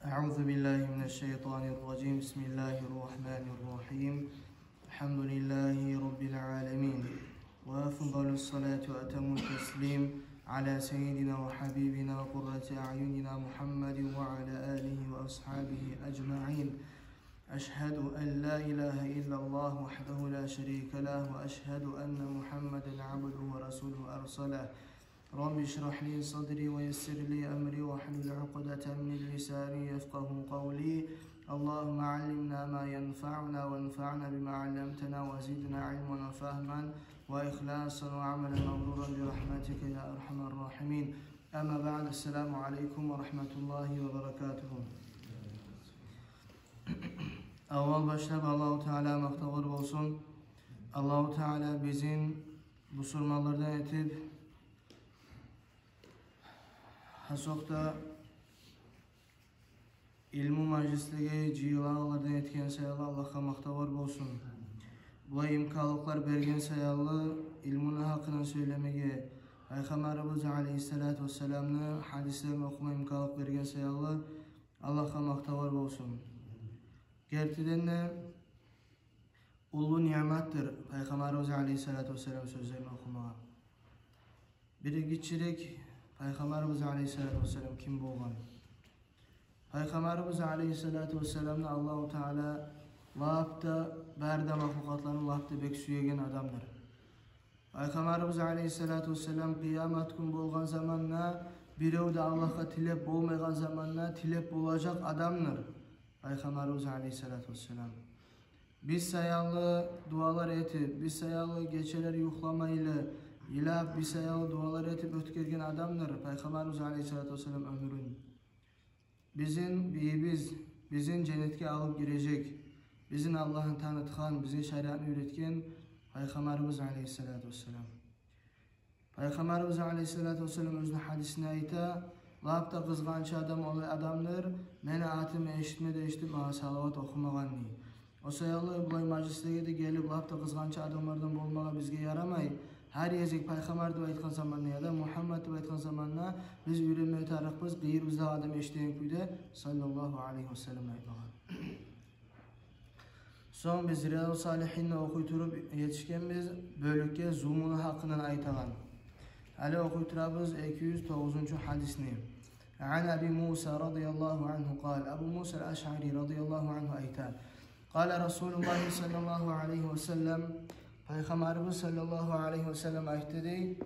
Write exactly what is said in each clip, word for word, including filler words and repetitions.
أعوذ بالله من الشيطان الرجيم. بسم الله الرحمن الرحيم. الحمد لله رب العالمين، وأفضل الصلاة وأتم التسليم على سيدنا وحبيبنا وقرة أعيننا محمد وعلى آله وأصحابه أجمعين. أشهد أن لا إله إلا الله وحده لا شريك له، وأشهد أن محمدا عبده ورسوله أرسله. رب اشرح لي صدري ويسر لي أمري واحلل عقدة من لساني يفقهوا قولي. اللهم علمنا ما ينفعنا وانفعنا بما علمتنا وزدنا علما وفهما وإخلاصا وعملا مبرورا برحمتك يا أرحم الراحمين. أما بعد، السلام عليكم ورحمة الله وبركاته. Аввал башлап Аллагьу Таала макътавлар болсун. Аллагьу Таала бизин бусурманлардан этип, гьасокъда илму мажлислеге жыйылагъанлардан этген саялы Аллагьгъа макътавлар болсун. Булай имканлыкълар берген саялы илмуну гьакъындан сёйлемеге, Пайхаммарыбыз алейгьиссалату вассаламны гьадислерин охума имканлыкъ берген саялы Аллагьгъа макътавлар болсун. Гертиден де, уллу ниъматдыр Пайхаммарыбыз алейгьиссалату вассалам сёзлерин охумагъа. Бир гиччирек, Пайхаммарыбыз алейгьиссалату вассалам ким болгъан? Пайхаммарыбыз алейгьиссалату вассаламны Аллагьу Таала лап да, бары да махлукъатланы лап да бек сюеген адамдыр. Пайхаммарыбыз алейгьиссалату вассалам къыямат гюн болгъан заманда, бирев де Аллагьгъа тилеп болмайгъан заманда тилеп болажакъ адамдыр Пайхаммарыбыз алейгьиссалату вассалам. Биз саялы дуалар этип, биз саялы гечелер юхламайлы, йылап, биз саялы дуалар этип оьтгерген адамдыр Пайхаммарыбыз алейгьиссалату вассалам оьмюрюн. Бизин бийибиз, бизин женнетге алып гирежек, бизин Аллагьны танытгъан, бизин шариатны уьйретген Пайхаммарыбыз алейгьиссалату вассалам. Пайхаммарыбыз алейгьиссалату вассалам оьзюню гьадисинде айта: «Лап да къызгъанч адам олай адамдыр, мени атым эшитме де эшитип, магъа салават охумагъан», – дей. О саялы булай мажлислеге де гелип, лап да къызгъанч адамлардан болмагъа бизге ярамай. Гьар гезик Пайхаммар деп айтгъан заманда яда Мухаммад деп айтгъан заманда биз уьйренме тарыкъбыз къыйырыбыздагъы адам эшитеген кюйде «саллаллагьу алайгьи ва саллам» деп айтмагъа. Сонг биз Риязу Салигьинни охуй туруп етишгенбиз бёлюкге зулмуну гьакъындан айтагъан. Гьали охуй турабыз эки юз тогъузунчу гьадисни. Ан Аби Муса радияллагьу ангьу къал. Абу Муса аль-Ашъари радияллагьу ангьу айта: «Къала Расулуллагьи саллаллагьу алайгьи ва саллам». Пайхаммарыбыз саллаллагьу алайгьи ва саллам айтды дей: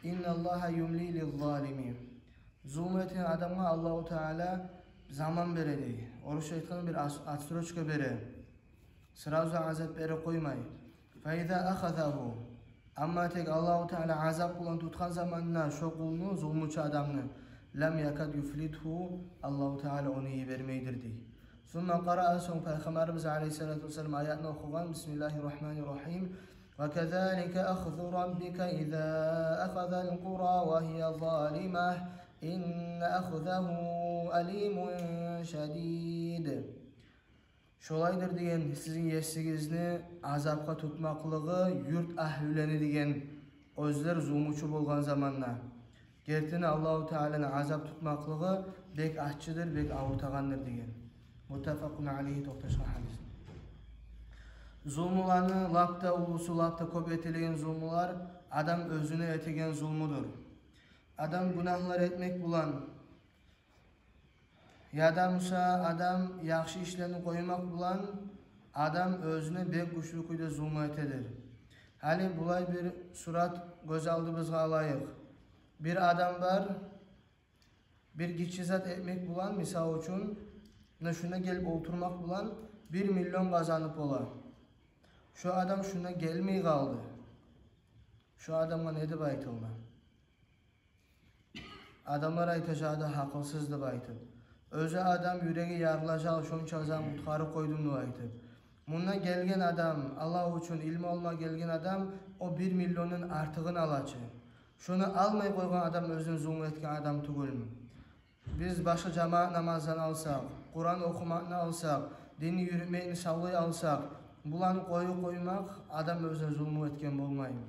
«Инналлагьа юмли лиз-залими». Зулму этген адамгъа Аллагьу Таала заман бере дей. Орусча айтгъанда, бир ас-, отсрочка бере. Сразу азап бере къоймай. «Фаиза ахазагьу». Амма тек Аллагьу Таала азап булан тутгъан заманда шо къулну, зулмучу адамны, «лам якад юфлитгьу», Аллагьу Таала ону йибермейдир дей. Сумма къараа, сонг Пайхаммарыбыз алайгьиссалату вассалам аятны охугъан: «Бисмиллагьир рагьманир рагьим. Ва казалика ахзу раббика иза ахазал къура ва гьия залиматун, инна ахзагьу алимун шадид». Шолайдыр деген сизин есигизни азапгъа тутмакълыгъы юрт агьлюлени деген, оьзлер зулмучу болгъан заманда. Гертини Аллагьу Тааланы азап тутмакълыгъы бек аччыдыр, бек авуртагъандыр деген. Муттафакъун алайгьи, токъташгъан гьадис. Зулмуланы лап да уллусу, лап да кёп этилеген зулмулар адам оьзюне этеген зулмудур. Адам гюнагьлар этмек булан, яда буса адам яхшы ишлени къоймакъ булан адам оьзюне бек гючлю кюйде зулму этедир. Гьали булай бир сурат гёз алдыбызгъа алайыкъ. Бир адам бар, бир гиччи зат этмек булан, мисал учун, муна шунда гелип олтурмакъ булан бир миллион къазанып бола. Шо адам шунда гелмей къалды. Шо адамгъа не деп айтылма? Адамлар айтажакъ да гьакъылсыз деп айтып. Оьзю адам юреги ярылажакъ, шонча адам къутгъарып къойдум деп айтып. Мунда гелген адам, Аллагь учун илму алма гелген адам, о бир миллиондан артыгъын алачы. Шону алмай къойгъан адам оьзюне зулму этген адам тюгюлмю? Биз башгъа жамаат намаздан алсакъ, Къуран охумакъны алсакъ, динни юрютмекни савлай алсакъ, буланы къоюп къоймакъ адам оьзюне зулму этген болмаймы?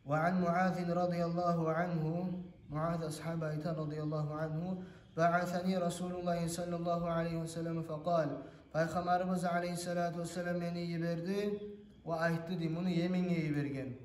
Ва ан Муазин радияллагьу ангьу, Муаз асгьаба айта радияллагьу ангьу: بعثني رسول الله صلى الله عليه وسلم فقال. Пайхаммарыбыз алейгьиссалату вассалам мени йиберди ва айтды дей, муну Йеменге йиберген.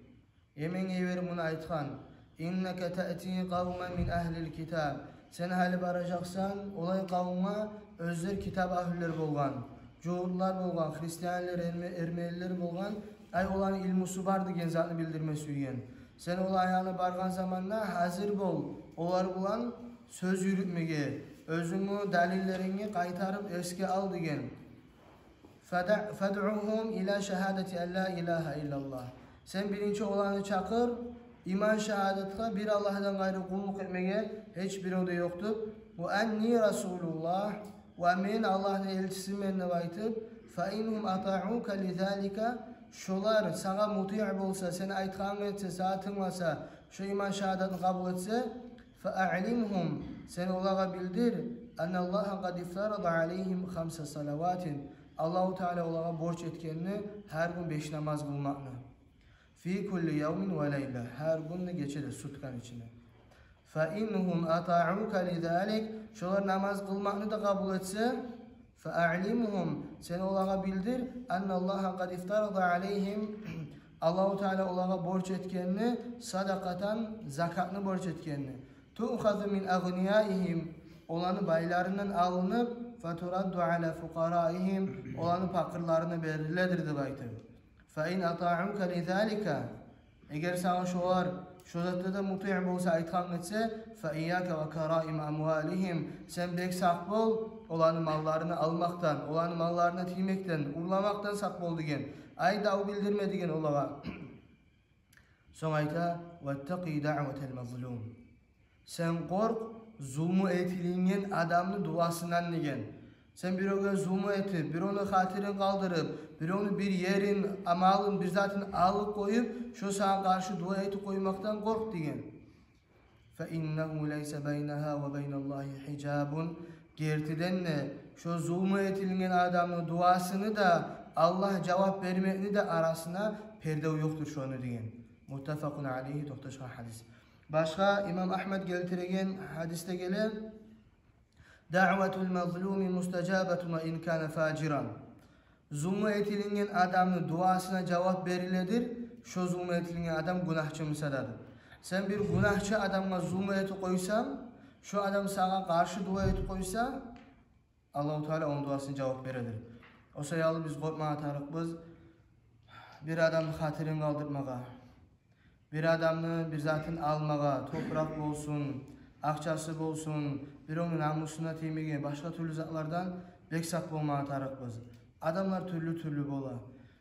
Йеменге йиберип муну айтгъан: إنك تأتي قوما من أهل الكتاب. Сен гьали баражакъсан олай къавумгъа, оьзлер китап агьлюлер болгъан, жугьутлар болгъан, христианлар, эрме-, эрменилер болгъан. Ай, оланы илмусу бар деген затны билдирме сюйген. Сен олай янына баргъан заманда гьазир бол олар булан сёз юрютмеге, оьзюнгню далиллеринги къайтарып эсге ал деген. فدع-، فادعهم إلى شهادة أن لا إله إلا الله. Сен биринчи оланы чакъыр иман шагьадатгъа, бир Аллагьдан къайры къуллукъ этмеге гьеч бирев де ёкъ деп, وأني رسول الله, ва мен Аллагьны элчисимен деп айтып. فإن هم أطاعوك لذلك, шолар сагъа мутиъ болса, сен айтгъанны этсе, сагъа тынгласа, шо иман шагьадатны къабул этсе, فأعلمهم, сен олагъа билдир, أن الله قد افترض عليهم خمس صلوات, Аллагьу Таала олагъа борч этгенни гьар гюн беш намаз къылмакъны. في كل يوم وليلة, гьар гюн де, гече де, сутканы ичинде. فإن هم أطاعوك لذلك, шолар намаз къылмакъны да къабул этсе, فأعلمهم, сен олагъа билдир, أن الله قد افترض عليهم, Аллагьу Таала олагъа борч этгенни, صدقة, закатны борч этгенни. تؤخذ من أغنيائهم, оланы байларындан алынып, فترد على فقرائهم, оланы пакъырларына бериледир деп айтып. فإن أطاعوك لذلك, эгер сагъа шолар шо затда да мутиъ болса, айтгъанны этсе, فإياك وكرائم أموالهم, сен бек сакъ бол оланы малларын алмакъдан, оланы малларына тиймекден, урламакъдан сакъ бол деген. Ай, дав билдирме деген олагъа. Сонг айта: واتق دعوة المظلوم. Сен къоркъ зулму этилинген адамны дуасындан деген. Сен биревге зулму этип, биревню хатирин къалдырып, биревню бир ерин, амалын, бир затын алып къоюп, шо сагъа къаршы дуа этип къоймакъдан къоркъ деген. فإنه ليس بينها وبين الله حجاب. Гертиден де, шо зулму этилинген адамны дуасыны да, Аллагь жавап бермекни де арасына пердев ёкъдур шону деген. متفق عليه, токъташгъан гьадис. Башгъа имам Агьмад гелтиреген гьадисде геле: دعوة المظلوم مستجابة وإن كان فاجرا. Зулму этилинген адамны дуасына жавап бериледир, шо зулму этилинген адам гюнагьчы буса да. Сен бир гюнагьчы адамгъа зулму этип къойсанг, шо адам сагъа къаршы дуа этип къойса, Аллагьу Таала ону дуасына жавап бередир. О саялы биз къоркъмагъа тарыкъбыз бир адамны хатирин къалдырмагъа, бир адамны бир затын алмагъа, топуракъ болсун, акъчасы болсун, биревню намусуна тиймеге, башгъа тюрлю затлардан бек сакъ болмагъа тарыкъбыз. Адамлар тюрлю-тюрлю бола.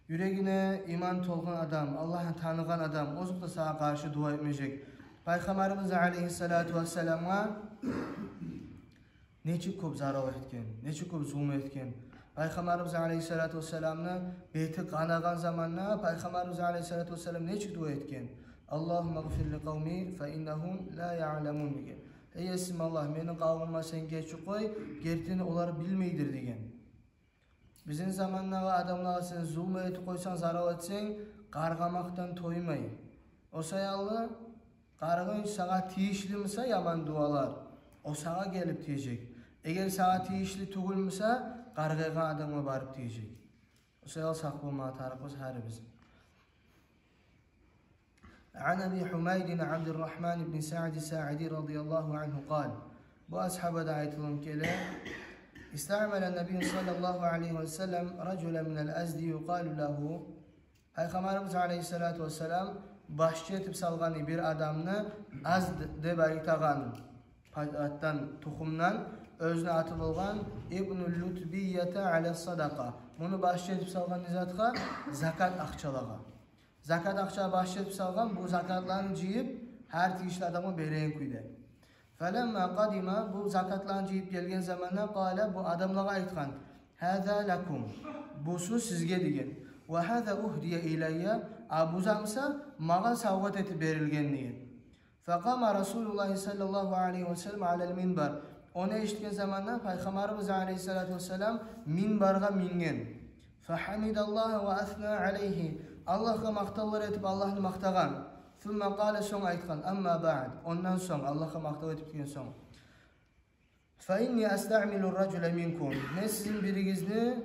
Юрегине иман толгъан адам, Аллагьны таныгъан адам, озокъда, сагъа къаршы дуа этмежек. Пайхаммарыбыз алейгьиссалату вассаламгъа нечик кёп зарал этген, нечик кёп зулму этген. Пайхаммарыбыз алейгьиссалату вассаламны бети къанагъан заманда Пайхаммарыбыз алейгьиссалату вассалам нечик дуа этген? اللهم اغفر لقومي فإنهم لا يعلمون деген. Эй Есим Аллагь, мени къавумума сен гечип къой, гертиден олар билмейдир деген. Бизин замандагъы адамлагъа сен зулму этип къойсанг, зарал этсенг, къаргъамакъдан тоймай. О саялы къаргъынч сагъа тийишли буса яман дуалар, о сагъа гелип тиежек. Эгер сагъа тийишли тюгюл буса, къаргъайгъан адамгъа барып тиежек. О саялы сакъ болмагъа тарыкъбыз гьарибиз. عن أبي حميد عبد الرحمن بن سعد الساعدي رضي الله عنه قال. Бу асгьабадан айтылып геле: استعمل النبي صلى الله عليه وسلم رجلا من الأزد يقال له. Пайхаммарыбыз алейгьиссалату вассалам башчы этип салгъан бир адамны, Азд деп айтагъан па-, атдан, тухумдан, оьзюню аты болгъан, ابن اللتبية على الصدقة. Муну башчы этип салгъан не затгъа? Закат акъчалагъа. Закат акъча башчы этип салгъан, бу закатланы жыйып, гьар тийишли адамгъа береген кюйде. فلما قدم, бу закатланы жыйып гелген заманда, قال, бу адамлагъа айтгъан: هذا لكم, бусу сизге деген. وهذا أهدي إلي, а бу зат буса магъа савгъат этип берилген деген. فقام رسول الله صلى الله عليه وسلم على المنبر. Ону эшитген заманда Пайхаммарыбыз алейгьиссалату вассалам минбаргъа минген. فحمد الله وأثنى عليه. Аллагьгъа макътавлар этип, Аллагьны макътагъан. ثم قال, сонг айтгъан: أما بعد. Ондан сонг, Аллагьгъа макътав этип деген сонг. فإني أستعمل الرجل منكم. Мен сизин биригизни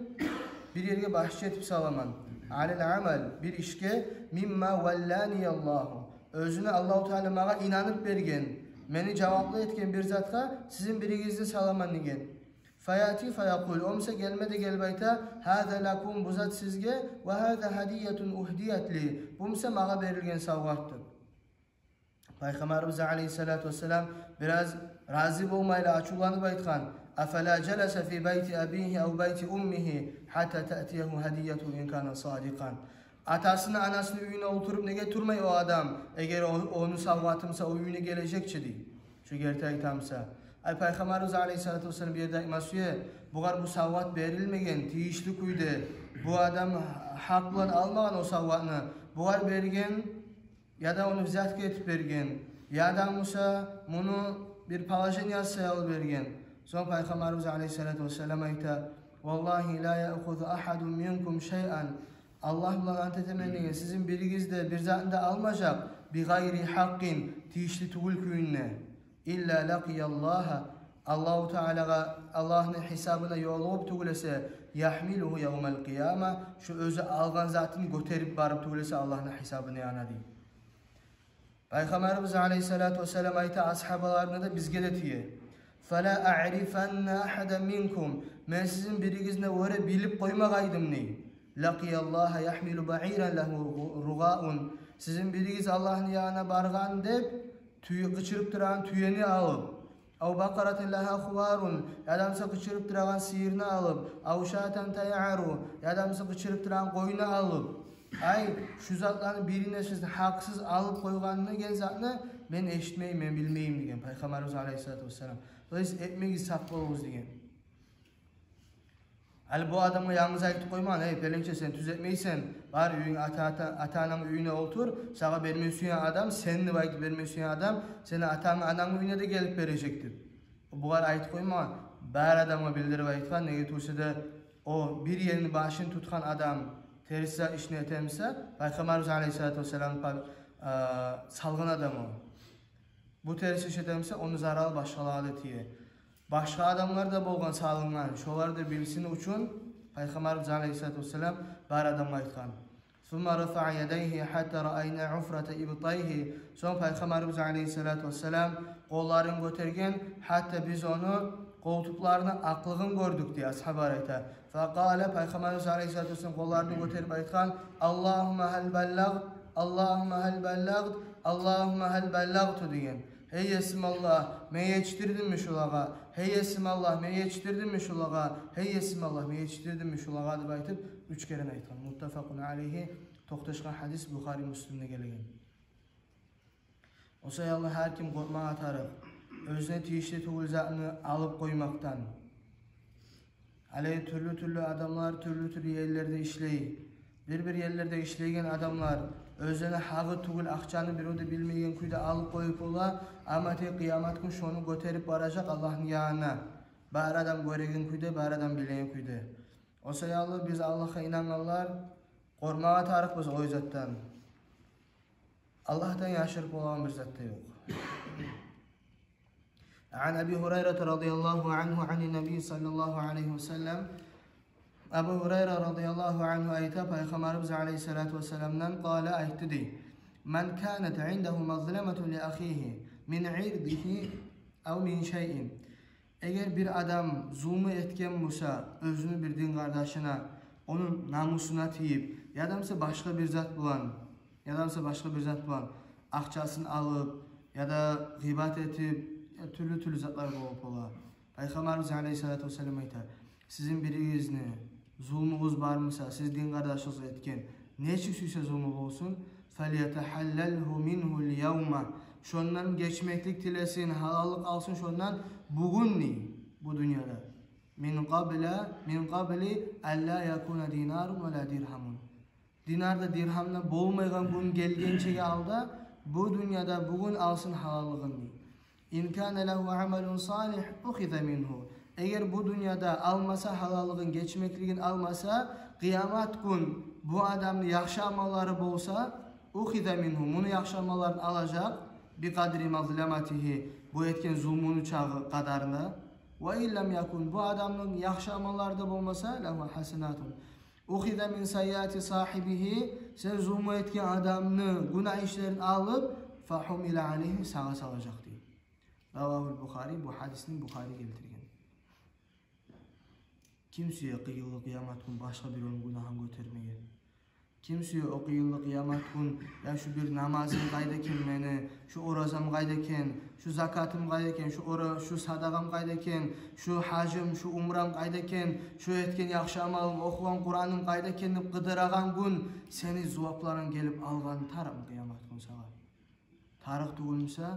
бир ерге башчы этип саламан. على العمل, бир ишге, مما ولاني الله. Оьзюню Аллагьу Таала магъа инанып берген, мени жаваплы этген бир затгъа сизин биригизни саламан деген. فيأتي فيقول, о буса гелме де гелип айта: هذا لكم, бу зат сизге, وهذا هدية أهديت لي, бу буса магъа берилген савгъатдыр. Пайхаммарыбыз алейгьиссалату вассалам бираз рази болмайлы, ачувланып айтгъан: أفلا جلس في بيت أبيه أو بيت أمه حتى تأتيه هديته إن كان صادقا. Атасыны, анасыны уьюне олтуруп неге турмай о адам, эгер о, ону савгъаты буса о уьюне гележек чи, дей. Шо герти айта буса. Ай, Пайхаммарыбыз алейгьиссалату вассалам бу ерде айтма сюе, бугъар бу савгъат берилмеген тийишли кюйде, бу адам гьакъ булан алмагъан о савгъатны, бугъар берген, яда ону взятка этип берген, яда буса муну бир положение саялы берген. Сонг Пайхаммарыбыз алейгьиссалату вассалам айта: والله لا يأخذ أحد منكم شيئا. Аллагь булан ант этемен деген, сизин биригиз де бир затны да алмажакъ, بغير حق, тийишли тюгюл кюйде. إلا لقي الله, Аллагьу Таалагъа, Аллагьны гьисабына ёлугъуп тюгюл эсе, يحمله يوم القيامة, шо оьзю алгъан затын гётерип барып тюгюл эсе Аллагьны гьисабына яна, дей. Пайхаммарыбыз алейгьиссалату вассалам айта асгьабаларына да, бизге де тие: فلا أعرفن أحدا منكم, мен сизин биригизни оьре билип къоймагъай эдим, дей. لقي الله يحمل بعيرا له رغاء, сизин биригиз Аллагьны янына баргъан деп, тюе, къычырып турагъан тюени алып, أو بقرة لها خوار, яда буса къычырып турагъан сыйырны алып, أو شاة تيعر, яда буса къычырып турагъан къойну алып. Ай, шу затланы бирин де сиз гьакъсыз алып къойгъанны деген затны мен эшитмеймен, мен билмеймен деген Пайхаммарыбыз алейгьиссалату вассалам. То есть, этмегиз, сакъ болугъуз деген. Гьали бу адамгъа янгыз айтып къоймагъан: «Эй, пеленче, сен тюз этмейсен, бар уьюнг, ата, ата, ата-ананг уьюне олтур, сагъа берме сюеген адам, сен деп айтып берме сюеген адам, сени атанг, ананг уьюне де гелип бережек», — деп. Бугъар айтып къоймагъан, бар адамгъа билдирип айтгъан. Неге тюгюл эсе де, о бир ерни башын тутгъан адам терс ишни этемисе, Пайхаммарыбыз алейгьиссалату вассалам па-, а, салгъан адам о. Бу терс иш этемисе, ону заралы башгъалагъа да тие. Башгъа адамлар да болгъан салынгъан, шолар да билсин учун Пайхаммарыбыз алейгьиссалату вассалам бар адамгъа айтгъан. ثم رفع يديه حتى رأينا عفرة إبطيه. Сонг Пайхаммарыбыз алейгьиссалату вассалам къолларын гётерген, гьатта биз ону къолтукларыны акълыгъын гёрдюк, дей асгьабалар айта. فقال, Пайхаммарыбыз алейгьиссалату вассалам къолларын гётерип айтгъан: «اللهم هل بلغت؟ اللهم هل بلغت؟ اللهم هل بلغت?» — деген. «Гьей Есим Аллагь, мен етишдирдимми шулагъа? Гьей Есим Аллагь, мен етишдирдимми шулагъа? Гьей Есим Аллагь, мен етишдирдимми шулагъа?» — деп айтып, уьч керен айтгъан. متفق عليه, токъташгъан гьадис, Бухари, Муслимде гелген. О саялы гьар ким къоркъмагъа тарыкъ оьзюне тийишли тюгюл затны алып къоймакъдан. Гьали тюрлю-тюрлю адамлар тюрлю-тюрлю ерлерде ишлей. Бир-бир ерлерде ишлейген адамлар оьзлени гьакъы тюгюл акъчаны бирев де билмейген кюйде алып къоюп бола, амма тек къыямат гюн шону гётерип баражакъ Аллагьны янына. Бар адам гёреген кюйде, бар адам билеген кюйде. О саялы биз, Аллагьгъа инангъанлар, къоркъмагъа тарыкъбыз о затдан. Аллагьдан яшырып болагъан бир зат да ёкъ. عن أبي هريرة رضي الله عنه عن النبي صلى الله عليه وسلم. Абу Гьурайра радияллагьу ангьу айта, Пайхаммарыбыз алейгьиссалату вассаламдан, قال, айтды дей: من كانت عنده مظلمة لأخيه من عرضه أو من شيء. Эгер бир адам зулму этген буса оьзюню бир дин къардашына, ону намусуна тийип, яда буса башгъа бир зат булан, яда буса башгъа бир зат булан, акъчасын алып, яда гъыйбат этип, я тюрлю-тюрлю затлар болуп бола. Пайхаммарыбыз алейгьиссалату вассалам айта: сизин биригизни зулмугъуз бар буса, сиз дин къардашыгъызгъа этген, нечик сюйсе зулму болсун, فليتحلله منه اليوم. Шондан гечмеклик тилесин, гьалаллыкъ алсын шондан бугюн дей, бу дюньяда. من قبل، من قبل أن لا يكون دينار ولا درهم. Динар да, диргьам да болмайгъан гюн гелгинчеге алда бу дюньяда бугюн алсын гьалаллыгъын дей. إن كان له عمل صالح أخذ منه. Эгер бу дюньяда алмаса, гьалаллыгъын, гечмеклигин алмаса, къыямат гюн бу адамны яхшы амаллары болса, أخذ منه, муну яхшы амалларын алажакъ, بقدر مظلمته, бу этген зулмуну чагъы къадарына. Ва ин лам якун, бу адамны яхшы амаллары да болмаса, лагьу гьасанатун, ухиза мин саййиати сагьибигьи, сен зулму этген адамны гюнагь ишлерин алып, фа гьумила алайгьи, сагъа салажакъ дей. Равагьул Бухари, бу гьадисни Бухари гелтирген. Ким сюе къыйынлы къыямат гюн башгъа биревню гюнагьын гётермеге? Ким сюе о къыйынлы къыямат гюн, я шу бир намазым къайда экен мени, шу оразам къайда экен, шу закатым къайда экен, шу ора-, шу садагъам къайда экен, шу гьажым, шу умрам къайда экен, шу этген яхшы амалым, охугъан Къураным къайда экен деп къыдырагъан гюн, сени зувапларынг гелип алгъаны тарыкъмы къыямат гюн сагъа? Тарыкъ тюгюлмюсе,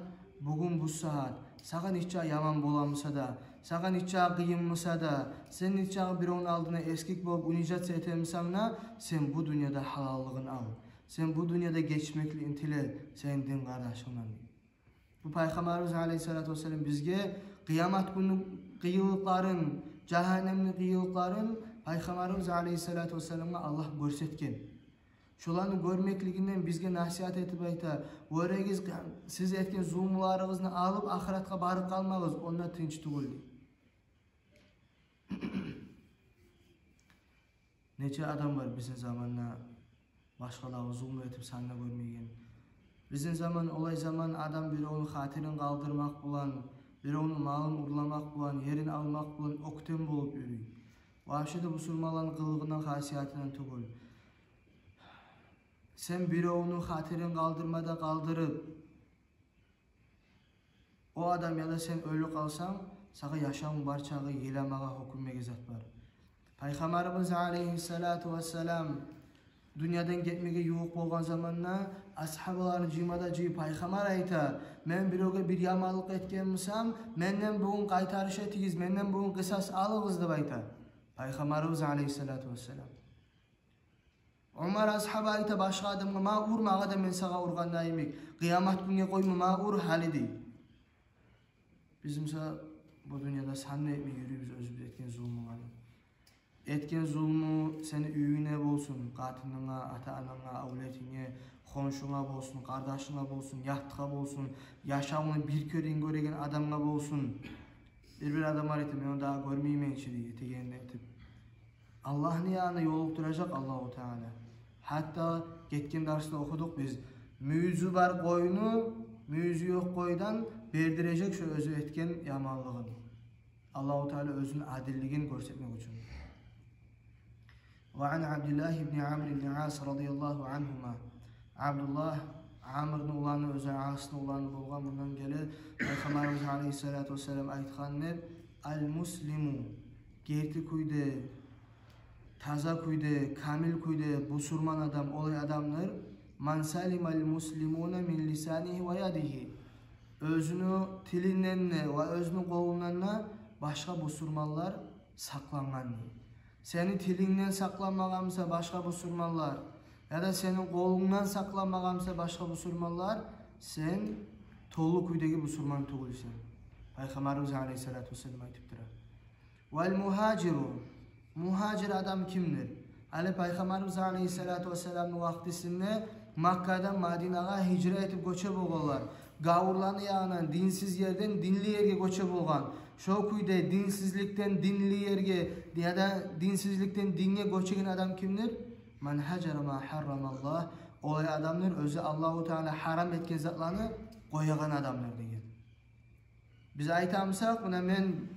бугюн бу сагьат сагъа нечакъы яман боламыса да, сагъа нечакъы къыйынмыса да, сен нечакъы биревню алдына эсгик болуп унижаться этемисен де, сен бу дюньяда гьалаллыгъын ал. Сен бу дюньяда гечмекликни тиле сени дин къардашынгдан. Бу Пайхаммарыбыз алайгьиссалату вассалам бизге къыямат гюнню къыйынлыкъларын, жагьаннемни къыйынлыкъларын Пайхаммарыбыз алайгьиссалату вассаламгъа Аллагь гёрсетген. Шоланы гёрмеклигинден бизге насигьат этип айта: «Вёрегиз, сиз этген зулмуларыгъызны алып, ахыратгъа барып къалмагъыз, онда тынч тюгюл», — дей. Нече адам бар бизин заманда башгъалагъа зулму этип, санын да гёрмейген. Бизин заман олай заман, адам биревню хатирин къалдырмакъ булан, биревню малын урламакъ булан, ерин алмакъ булан оьктем болуп юрюй. Вообще де бусурманланы къылыгъындан, хасиятындан тюгюл. Сен биревню хатирин къалдырма да къалдырып, о адам яда сен оьлюп къалсанг, сагъа яшавунгну бар чагъы йыламагъа, гьёкюнмеге зат бар. Пайхаммарыбыз алайгьиссалату вассалам дюньядан гетмеге ювукъ болгъан заманда асгьабаларын жыйма да жыйып, Пайхаммар айта: «Мен биревге бир яманлыкъ этгенмисем, менден бугюн къайтарыш этигиз, менден бугюн къысас алыгъыз», — деп айта Пайхаммарыбыз алайгьиссалату вассалам. Умар асгьаба айта башгъа адамгъа: «Ма ур, магъа да, мен сагъа ургъанда йимик, къыямат гюнге къойма, ма ур гьали», — дей. Биз, мисал, бу дюньяда санын этмей юрюйбюз оьзюбюз этген зулмуланы. Этген зулму сени уьюнге болсун, къатынынга, ата-ананга, авлетинге, хоншунга болсун, къардашынга болсун, ятгъа болсун, яшавунгда бир керен гёреген адамгъа болсун. Бир-бир адамлар айта: «Мен ону дагъы гёрмеймен чи», — дей, этегенин этип. Аллагьны янына ёлукъдуражакъ Аллагьу Таала. Гьатта гетген дарсда охудукъ биз: мюйюзю бар къойну мюйюзю ёкъ къойдан бердирежек шо оьзю этген яманлыгъын. Аллагьу Таала оьзюню адиллигин гёрсетмек учун. Ва ан Абдуллагь ибни Амр ибни Ас радияллагьу ангьума. Абдуллагь, Амрны уланы, оьзю Асны уланы болгъан, мундан геле, Пайхаммарыбыз алайгьиссалату вассалам айтгъан деп: «Ал-муслиму, герти кюйде, таза кюйде, камил кюйде бусурман адам олай адамдыр: ман салимал муслимуна мин лисанигьи ва ядигьи». Оьзюню тилинден де ва оьзюню къолундан да башгъа бусурманлар сакълангъан, дей. Сени тилингден сакъланмагъанмыса башгъа бусурманлар, яда сени къолунгдан сакъланмагъанмыса башгъа бусурманлар, сен толу кюйдеги бусурман тюгюлсен. Пайхаммарыбыз алайгьиссалату вассалам айтып тура. Вал мугьажиру. Мугьажир адам кимдир? Гьали Пайхаммарыбыз алайгьиссалату вассаламны вакътисинде Маккадан Мадинагъа гьижра этип гёче болгъанлар. Гавурланы янындан, динсиз ерден динли ерге гёче болгъан. Шо кюйде динсизликден динли ерге, яда динсизликден динге гёчеген адам кимдир? Ман гьажара ма гьаррамаллагь. Олай адамдыр, оьзю Аллагьу Таала гьарам этген затланы къоягъан адамдыр деген. Биз айтамысакъ: «Муна мен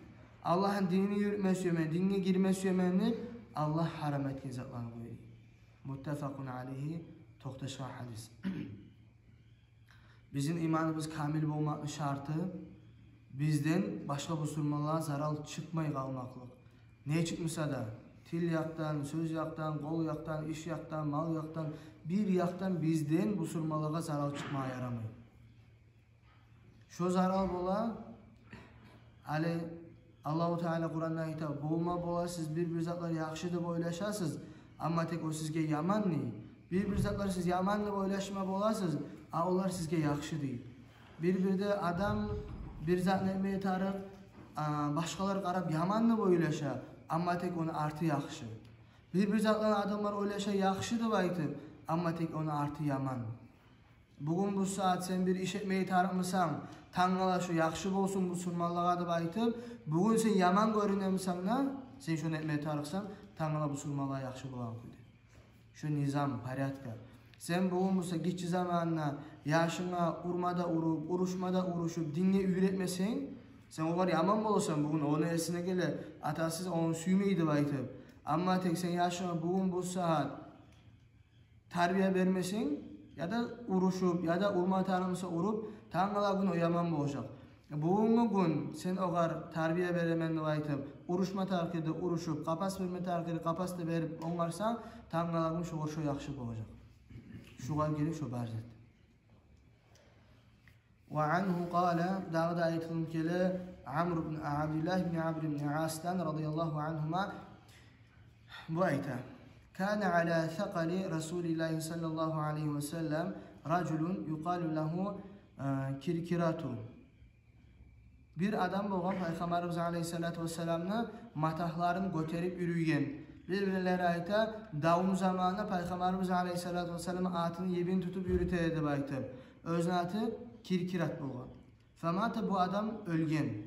Аллагьны динин юрютме сюемен, динге гирме сюемен», — деп, Аллагь гьарам этген затланы къоя. Муттафакъун алайгьи, токъташгъан гьадис. Бизин иманыбыз камил болмакъны шарты — бизден башгъа бусурманлагъа зарал чыкъмай къалмакълыкъ. Не чыкъмаса да, тил якъдан, сёз якъдан, къол якъдан, иш якъдан, мал якъдан, бир якъдан бизден бусурманлагъа зарал чыкъмагъа ярамай. Шо зарал бола. Гьали Аллагьу Таала Къуранда айта: «Болма бола, сиз бир-бир затлар яхшы деп ойлашасыз, амма тек о сизге яман», — дей. «Бир-бир затлар сиз яман деп ойлашма боласыз, а олар сизге яхшы», — дей. Бир-бирде адам бир затны этмеге тарыкъ, а, башгъалар къарап яман деп ойлаша, амма тек ону арты яхшы. Бир-бир затланы адамлар ойлаша яхшы деп айтып, амма тек ону арты яман. Бугюн бу сагьат сен бир иш этмеге тарыкъмысан, тангала шо яхшы болсун бусурманлагъа деп айтып, бугюн сен яман гёрюнемисен де, сен шону этмеге тарыкъсан, тангала бусурманлагъа яхшы болагъан кюйде. Шо низам, порядка. Сен бугюн буса гиччи заманында яшынга урма да уруп, урушма да урушуп, динге уьйретмесенг, сен огъар яман боласан, бугюн ону эсине геле, атасы ону сюймей деп айтып. Амма тек сен яшынга бугюн бу сагьат тарбия бермесенг, яда урушуп, яда урма тарыкъмыса уруп, тангала гюн о яман болажакъ. Бугюнгю гюн сен огъар тарбия беремен деп айтып, урушма тарыкъ эди урушуп, къапас берме тарыкъ эди къапас да берип онгарсанг, тангала гюн шогъар шо яхшы болажакъ. Шогъар геле шо бар зат. Ва анху къала, дагъы да айтылып геле, Амр ибн, Абдуллагь ибн Амр ибн Асдан радияллагьу анхума, бу айта: «Кана ала сакъали Расулиллагьи саллаллагьу алайгьи ва саллам ражулун юкъалу лагьу, э, Киркирату». Бир адам болгъан Пайхаммарыбыз алайгьиссалату вассаламны матагьларын гётерип юрюйген. Бир-бирлери айта, давну заманы Пайхаммарыбыз алайгьиссалату вассаламны атын йибин тутуп юрюте эди деп айтып. Оьзюню аты Киркират болгъан. Фамата, бу адам оьлген.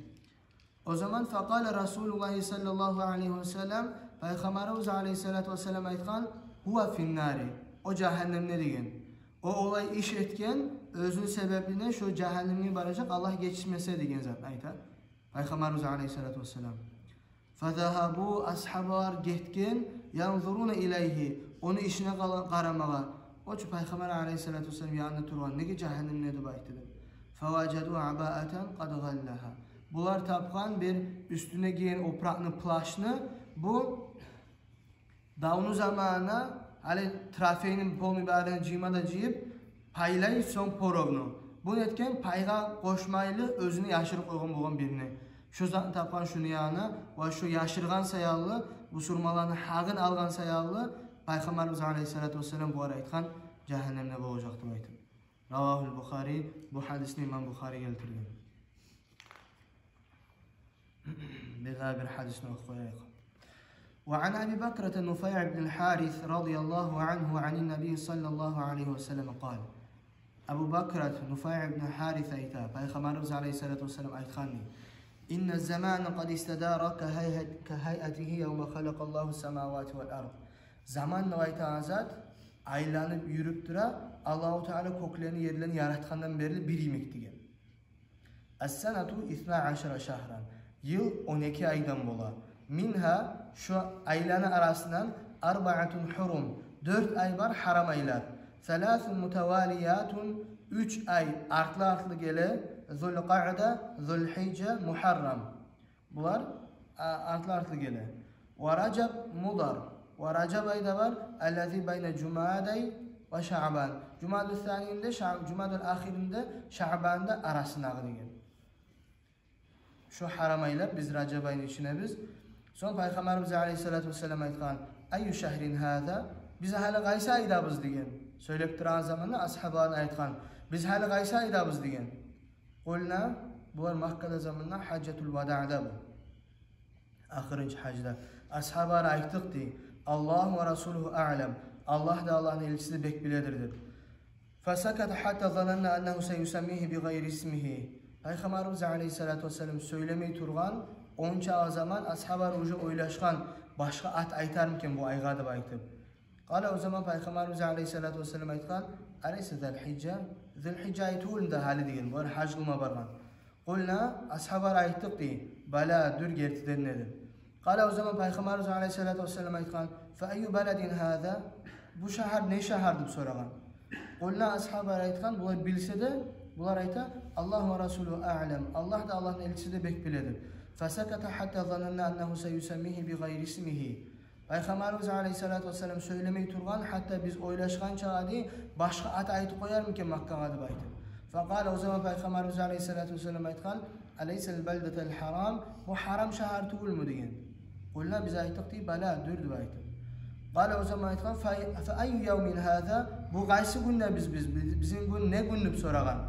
О заман факъала Расулуллагьи саллаллагьу алайгьи ва саллам, Пайхаммарыбыз алайгьиссалату вассалам айтгъан: «Гьува финнари», о жагьаннемде деген. О олай иш этген, оьзюню себеплине шо жагьаннемге баражакъ, Аллагь гечмесе деген зат айта Пайхаммарыбыз алайгьиссалату вассалам. Фазагьабу, асгьабалар гетген, янзуруна илайгьи, ону ишине къала-, къарамагъа. О чу Пайхаммар алайгьиссалату вассалам янында тургъан, неге жагьаннемде деп айтды деп. Фаважаду абаатан къад гъаллагьа. Булар тапгъан бир уьстюне гийген опуракъны, плащны, бу давну заманына гьали трофейни полный барын жыйма да жыйып, пайлай сонг поровну. Буну этген пайгъа къошмайлы, оьзюню яшырып къойгъан болгъан бирине. Шо затны тапгъан шуну янына, ва шо яшыргъан саялы, бусурманланы гьакъын алгъан саялы, Пайхаммарыбыз алайгьиссалату вассалам бугъар айтгъан, жагьаннемде болажакъ деп айтып. Равагьул Бухари, бу гьадисни имам Бухари гелтирген. Бир дагъы бир гьадисни охуп къояйыкъ. Ва ан Аби Бакрата Нуфай ибн аль-Гьарис радияллагьу ангьу ан ан-Наби саллаллагьу алайгьи ва саллам къал. Абу Бакрат Нуфай ибн Гьарис айта, Пайхаммарыбыз алайгьиссалату вассалам айтгъан дей: «Инна замана къад истадара ка гьайат-, ка гьайатигьи явма халакъаллагьу самавати вал ард». Заман деп айтагъан зат айланып юрюп тура, Аллагьу Таала кёклени, ерлени яратгъандан берли бир йимик деген. Ас-санату исна ашара шагьран. Йыл он эки айдан бола. Мингьа, шо айланы арасындан, арбаатун хурум, дёрт ай бар гьарам айлар. Саласун мутавалиятун, уьч ай артлы-артлы геле, Зулкъаъда, Зулгьижжа, Мугьаррам. Булар, а, артлы-артлы геле. Ва Ражаб Мудар. Ва Ражаб ай да бар, аллази байна Жумадай ва Шаъбан. Жумадул санийни де, Шаъ-, Жумадул ахирни де, Шаъбанны да арасындагъы деген. Шо гьарам айлар, биз Ражаб айны ичиндебиз. Сонг Пайхаммарыбыз алайгьиссалату вассалам айтгъан: «Айю шагьрин гьаза?» Биз гьали къайсы айдабыз деген. Сёйлеп турагъан заманда асгьабалар айтгъан: «Биз гьали къайсы айдабыз?» деген. Къулна, булар Маккада заманда гьажжатул вадаъда бу. Ахырынчы гьажда. Асгьабалар айтдыкъ дей: «Аллагьу ва расулугьу аълам». Аллагь да, Аллагьны элчиси де бек биледир деп. Фасаката гьатта зананна аннагьу саюсаммигьи би гъайри исмигьи. Пайхаммарыбыз алайгьиссалату вассалам сёйлемей тургъан, онча заман асгьабалар уже ойлашгъан, башгъа ат айтармы экен бу айгъа деп айтып. Къала, о заман Пайхаммарыбыз алайгьиссалату вассалам айтгъан: «Алайса Зулгьижжа? Зулгьижжа ай тюгюлмю дагъы гьали?» деген, булар гьаж къылма баргъан. Къулна, асгьабалар айтдыкъ дей: «Бала, дюр, гертиден де», — деп. Къала, о заман Пайхаммарыбыз алайгьиссалату вассалам айтгъан: «Фа айю баладин гьаза?» Бу шагьар не шагьар деп сорагъан. Къулна, асгьабалар айтгъан, булар билсе де, булар айта: «Аллагьу ва расулугьу аълам», Аллагь да, Аллагьны элчиси де бек биледир. Фасаката гьатта зананна аннагьу саюсаммигьи би гъайри исмигьи. Пайхаммарыбыз алайгьиссалату вассалам сёйлемей тургъан, гьатта биз ойлашгъанча дей, башгъа ат айтып къоярмы экен Маккагъа деп айтып. Факъала, о заман Пайхаммарыбыз алайгьиссалату вассалам айтгъан: «Алайсал балдатал гьарам? Бу гьарам шагьар тюгюлмю?» деген. Къулна, биз айтдыкъ дей: «Бала, дюр», — деп айтып. Къала, о заман айтгъан: «Фа, фа айю явмин гьаза? Бу къайсы гюнде биз, биз, биз, бизин гюн не гюн?» — деп сорагъан.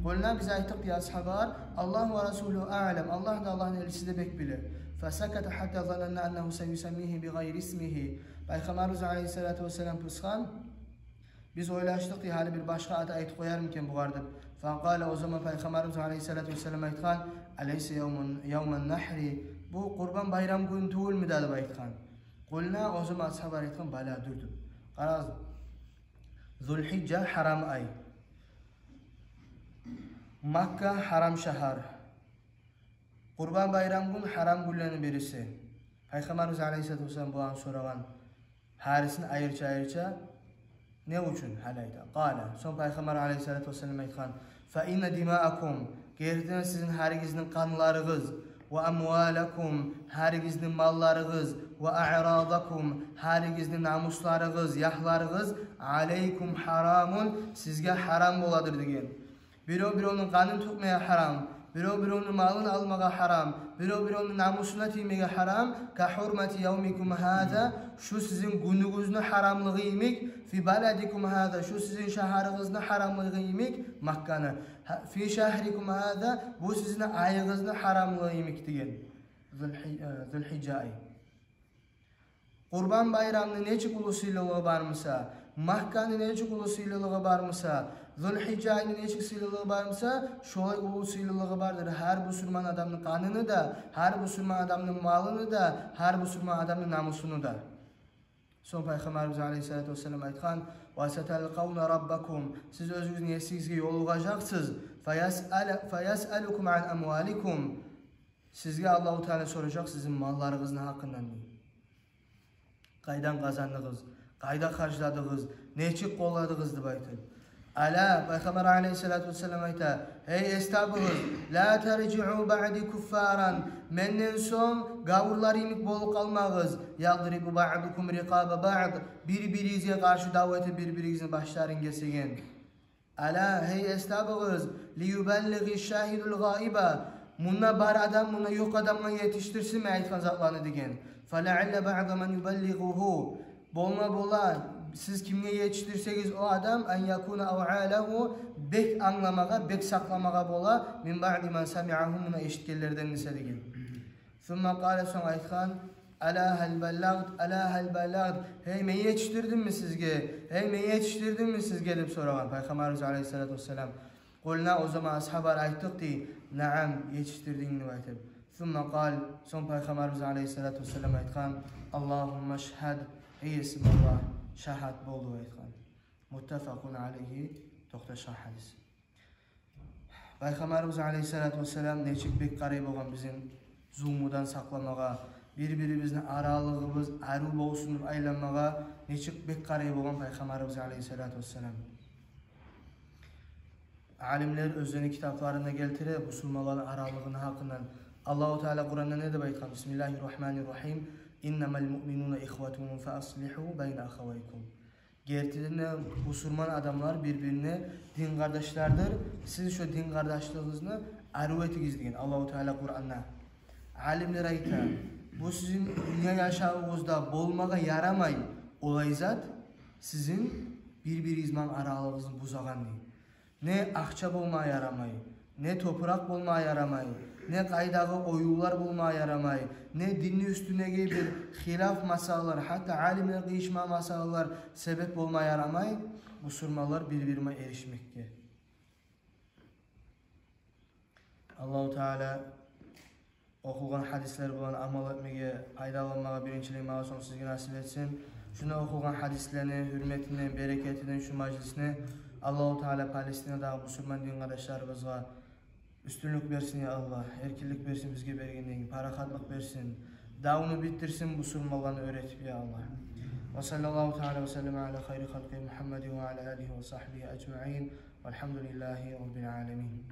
Къулна, биз айтдыкъ дей, асгьабалар: «Аллагьу ва расулугьу аълам», Аллагь да, Аллагьны элчиси де бек биле. Фасаката гьатта зананна аннагьу саюсаммигьи би гъайри исмигьи. Пайхаммарыбыз алайгьиссалату вассалам пысгъан, Биз ойлашдыкъ дей, гьали бир башгъа ат айтып къоярмы экен бугъар деп. Факъала, о заман Пайхаммарыбыз алайгьиссалату вассалам айтгъан: «Алайса явмун, явмун нагьри? Бу Къурбан байрам гюн тюгюлмю да?» – деп айтгъан. Къулна, о заман асгьабалар айтгъан: «Бала, дюр», – деп. Къарагъыз, Зулгьижжа – гьарам ай. Макка – гьарам шагьар. Къурбан байрам гюн – гьарам гюнлени бириси. Пайхаммарыбыз алайгьиссалату вассалам буланы сорагъан, гьарисин айрыча-айрыча. Не учун? Гьали айта. Къала, сонг Пайхаммар алайгьиссалату вассалам айтгъан: «Фа инна димаакум, гертиден сизин гьаригизни къанларыгъыз, ва амвалакум, гьаригизни малларыгъыз, ва аърадакум, гьаригизни намусларыгъыз, ягьларыгъыз, алайкум гьарамун, сизге гьарам боладыр», – деген. Бирев-биревню къанын тёкмеге гьарам, бирев-биревню малын алмагъа гьарам, бирев-биревню намусуна тиймеге гьарам. «Ка гьурмати явмикум гьаза, шу сизин гюнюгюзню гьарамлыгъы йимик, фи баладикум гьаза, шу сизин шагьарыгъызны гьарамлыгъы йимик, Макканы, гьа, фи шагьрикум гьаза, бу сизин айыгъызны гьарамлыгъы йимик», – деген. Зулгьи-, э, Зулгьижжа ай. Къурбан байрамны нечик уллу сыйлылыгъы бармыса, Макканы нечик уллу сыйлылыгъы бармыса, Зулгьижжа айны нечик сыйлылыгъы бармыса, шолай уллу сыйлылыгъы бардыр гьар бусурман адамны къаныны да, гьар бусурман адамны малыны да, гьар бусурман адамны намусуну да. Сонг Пайхаммарыбыз алайгьиссалату вассалам айтгъан: «Ва саталкъавна раббакум, сиз оьзюгюзню есигизге ёлугъажакъсыз, фаясъала-, фаясъалукум ан амваликум, сизге Аллагьу Таала соражакъ сизин малларыгъызны гьакъындан», – дей. Къайдан къазандыгъыз, къайда харжладыгъыз, нечик къолладыгъыз деп айтып. Ала, Пайхаммар алайгьиссалату вассалам айта: «Гьей, эс табыгъыз, ла таржиъу баъди куффаран, менден сонг гавурлар йимик болуп къалмагъыз, ядрибу баъдукум рикъаба баъд, бир-биригизге къаршы дав этип, бир-биригизни башларын гесеген». Ала, гьей, эс табыгъыз, лиюбаллигъи шагьидул гъаиба, мунда бар адам мунда ёкъ адамгъа етишдирсин мен айтгъан затланы деген. Фалаъалла баъда ман юбаллигъугьу, болма бола, сиз кимге етишдирсегиз, о адам, ан якуна авъа лагьу, бек англамагъа, бек сакъламагъа бола, мин баъди ман самиъагьу, муну эшитгенлерден эсе деген. Сумма къала, сонг айтгъан: «Ала гьал баллагът, ала гьал баллагът? Гьей, мен етишдирдимми сизге? Гьей, мен етишдирдимми сизге?» – деп сорагъан Пайхаммарыбыз алайгьиссалату вассалам. Къулна, о заман асгьабалар айтдыкъ дей: «Наам, етишдирдинг», – деп айтып. Сумма къал, сонг Пайхаммарыбыз алайгьиссалату вассалам айтгъан: «Аллагьумма шгьад, гьей есим Аллагь, шагьат бол», – деп айтгъан. Муттафакъун алайгьи, токъташгъан гьадис. Пайхаммарыбыз алайгьиссалату вассалам нечик бек къарай болгъан бизин зулмудан сакъламагъа, бир-бирибизни аралыгъыбыз арив болсун деп айланмагъа нечик бек къарай болгъан Пайхаммарыбыз алайгьиссалату вассалам. Алимлер оьзлени китапларында гелтире бусурманланы аралыгъыны гьакъындан. Аллагьу Таала Къуранда не деп айтгъан? Бисмиллагьи ррагьмани ррагьим. «Иннамал муъминуна ихватун фа аслигьу байна ахавайкум». Гертиден де бусурман адамлар бир-бирине дин къардашлардыр. Сиз шо дин къардашлыгъыгъызны арив этигиз деген Аллагьу Таала Къуранда. Алимлер айта, бу сизин дюнья яшавугъузда болмагъа ярамай олай зат, сизин бир-биригиз булан аралыгъыгъызны бузагъан дей. Не акъча болмагъа ярамай, не топуракъ болмагъа ярамай, не къайдагъы оюнлар болмагъа ярамай, не динни уьстюндеги бир хилаф масъалалар, гьатта алимлер къыйышма масъалалар себеп болмагъа ярамай бусурманлар бир-бири булан эришмекге. Аллагьу Таала охулгъан гьадислер булан амал этмеге, пайдаланмагъа биринчилей магъа, сонг сизге насип этсин. Шунда охулгъан гьадислени гьюрметинден, берекетинден шу мажлисни Аллагьу Таала Палестинадагъы бусурман дин къардашларыбызгъа уьстюнлюк берсин, я Аллагь. Эркинлик берсин бизге бергенден, парахатлыкъ берсин. Давну битдирсин бусурманланы оьр этип, я Аллагь. Ва саллаллагьу таала ва саллама ала хайри халкъи Мугьаммадин ва ала алигьи ва сагьбигьи ажмаин. Валгьамдулиллагьи раббил аламин.